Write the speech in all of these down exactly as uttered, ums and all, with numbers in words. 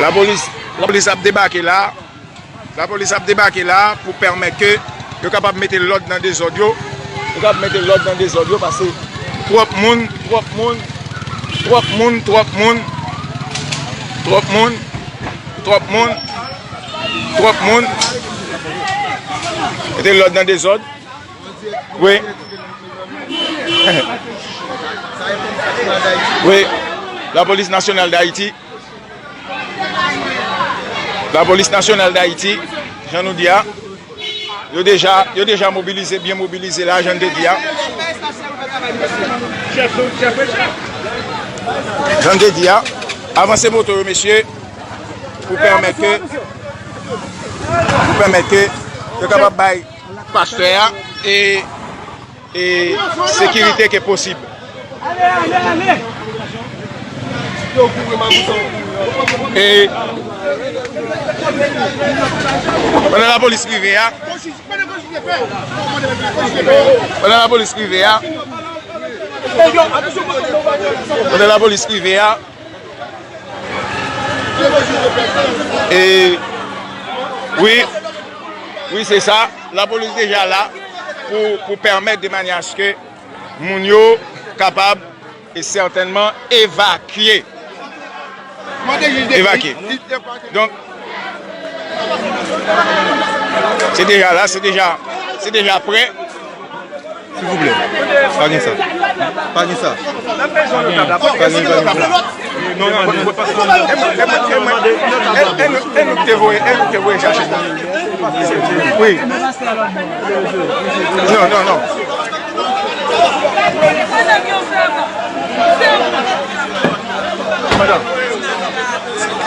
Lapolis, lapolis ap debake la. Lapolis ap debake la pou pèmèt ke yo kapab mete lòd nan dezòd yo. Yo kapab mete lòd nan dezòd yo paske twòp moun, twòp moun, twòp moun, twòp moun, twòp moun, twòp moun, twòp moun. Mete lòd nan dezòd. Wi. Wi. Lapolis Nasyonal d Ayiti. Lapolis Nasyonal d Ayiti, jan nou di a, yo deja, yo deja mobilize, byen mobilize la, jan n te di a. Jan n te di a, avanse moto yo, mesye, pou pèmèt ke, pou pèmèt ke yo kapab bay pastè a e e sekirite ke posib. E pandan lapolis rive a, pandan lapolis rive a, pandan lapolis rive a, E, wi, wi, se sa. Lapolis deja la pou, pou pèmèt de manyè aske moun yo kapab e sètènman evakye. Evakye. Donk, se deja la, se deja, se deja prè. Silvouplè. Pa gen sa. Pa gen sa. Pa gen, pa gen sa. Non, non, non. E nou, e nou, e nou, e nou te voye, e nou te voye chache. Wi. Non, non, non. Madanm.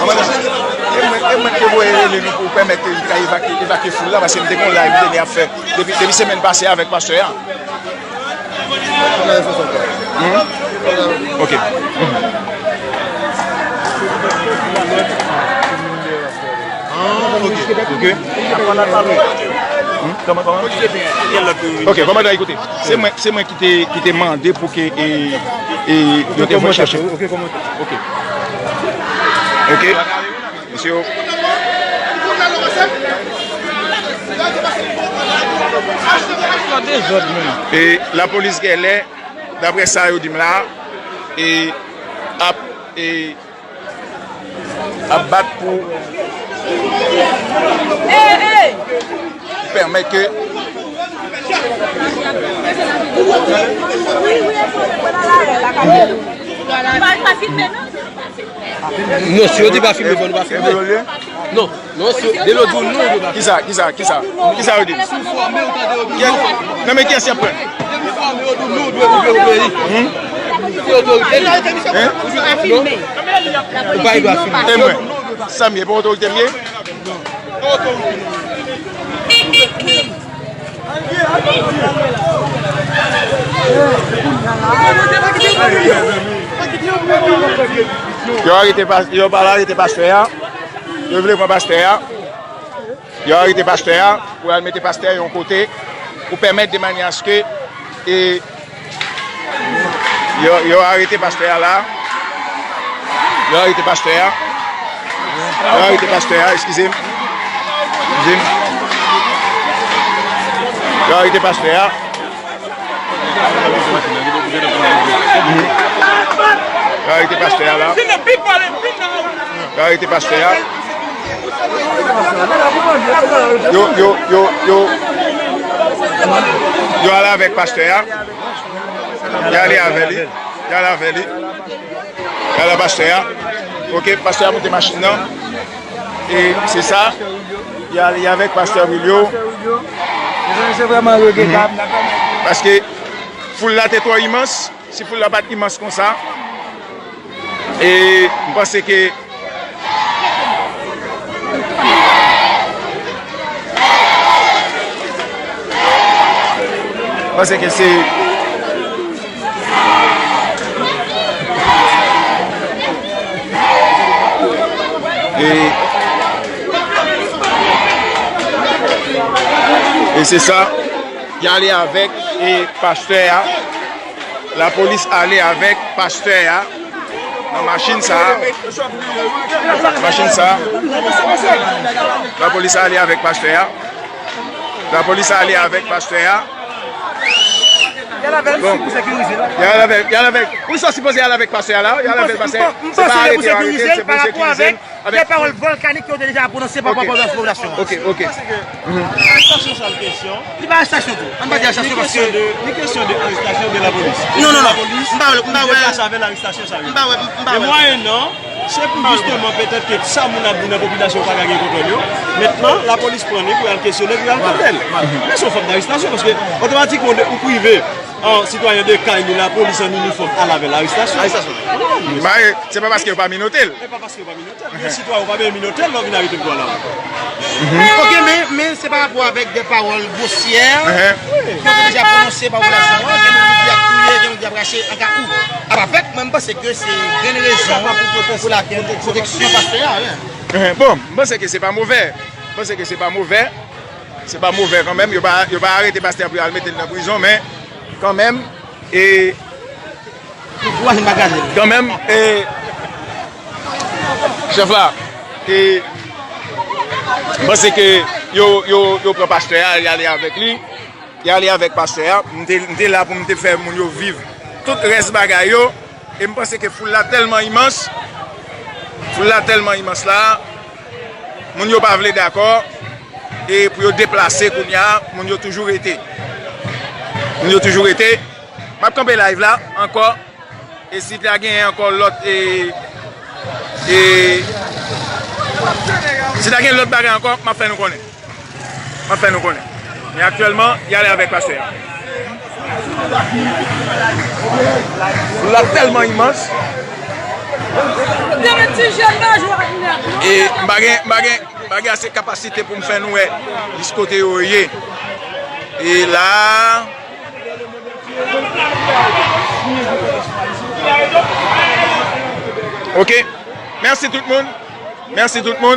Madanm. E mwen, e mwen te voye rele nou pou pèmèt ke li ka evakye, evakye foul la, paske m te gon live m te gen ap fè depi, depi semèn pase avèk pastè a. Hmm? Ok. Hmm. Ah, ok. Ok. Hmm? Kòman, kòman? Ok, kòmandan, ekoute. Se mwen, se mwen ki te, ki te mande pou ke, e, e, yo te voye chache. Ok, kòmandan. Ok. Ok. Mesye yo. E lapolis genlè, daprè sa yo di m la, e ap, e ap bat pou pèmèt ke Non, si yo di pa filme, fò nou pa filme. Non, non, si yo, de lòt di w non, yo pa filme. Kisa, kisa, kisa? Kisa yo di? Si w fòme, ou tande yo di non. Non, men kiyès y ap pran? Depi fòme, yo di w non, ou dwe, ou dwe obeyi. Hmm? Se otorite li. Hein? Non. Ou pa gen dwa filme. E mwen, sa m ye, pa otorite m ye? Non. Non otorite. Yo arete pas-, yo pral arete pastè a. Yo vle pran pastè a. Yo arete pastè a pou al mete pastè a yon kote pou pèmèt de manyè aske, e, Yo, yo arete pastè a la. Yo arete pastè a. Yo arete pastè a, eskize m. Eskize m. Yo arete pastè a. Yo arete pastè a la. Yo arete pastè a. Yo, yo, yo, yo. Yo ale avèk pastè a. Y ale avè li. Y ale avè li. Y ale pastè a. Ok, pastè a monte machin nan. E se sa. Y ale avèk pastè Wilio. Se vrèman regretable. Paske foul la te twò imans. Si foul la pa t imans konsa, e m panse ke Panse ke se, e, e se sa, y ale avèk, e, pastè a. Lapolis ale avèk pastè a. Nan machin sa a, machin sa a, lapolis ale avèk pastè a. Lapolis ale avèk pastè a. Bon. Y al avèk, y al avèk. Wi, sa sipoze al avèk pastè a la. Y al avèk pastè a. Se pa arete yo arete l, se pou sekirize l. Avèk de pawòl vòlkanik ke w te deja pwononse pa rapò a popilasyon an. Ok, ok. Arestasyon sa l kesyon. Li pa arestasyon tou. Ann pa di arestasyon paske. Ni kesyon de arestasyon de lapolis. Non, non, non. M pa wè, m pa wè. Deplase avè l arestasyon sa yo. M pa wè, m pa wè. E mwayennan, se pou jisteman petèt ke sa moun ap di nan popilasyon pa ka gen kontwòl yo. Mentnan, lapolis pran li pou y al kesyone, pou y al tande l. Men se yon fòm darestasyon paske otomatikman de ou prive an sitwayen de kay li, lapolis an inifòm al avè l arestasyon. Arestasyon. Ba, e, se pa paske yo pa minote l. E pa paske yo pa minote l. Men sitwayen ou pa bezwen minote l lè w vin arete l pou al avè l. Ok, men, men se pa rapò avèk de pawòl gwosyè ke yo te deja pwononse pa popilasyon an. Gen moun ki di ap touye, gen moun ki di ap rache, an ka ou ap avèk, mwen m panse ke se grenn rezon pou lakèl pwoteksyon pastè a, wi. Bon, m panse ke se pa movè. M panse ke se pa movè. Se pa movè kanmenm. Yo pa, yo pa arete pastè a pou yo al mete l nan prizon, men kanmenm, e, kanmenm, e, chèf la, e, m panse ke yo, yo, yo pran pastè a, y ale avèk li, y ale avèk pastè a. M te, m te la pou m te fè moun yo viv tout rès bagay yo. E m panse ke foul la tèlman imans, foul la tèlman imans la, moun yo pa vle dakò, e pou yo deplase kounye a, moun yo toujou rete. Moun yo toujou rete. M ap kanpe live la ankò, e si ta genyen ankò lòt, e, e, si ta gen lòt bagay ankò, m ap fè nou konnen. M ap fè nou konnen. Men aktyèlman, y ale avèk pastè a. Foul la tèlman imans. E m pa gen, m pa gen, m pa gen ase kapasite pou m fè nou wè jis kote yo ye. E la, ok. Mèsi tout moun. Mèsi tout moun.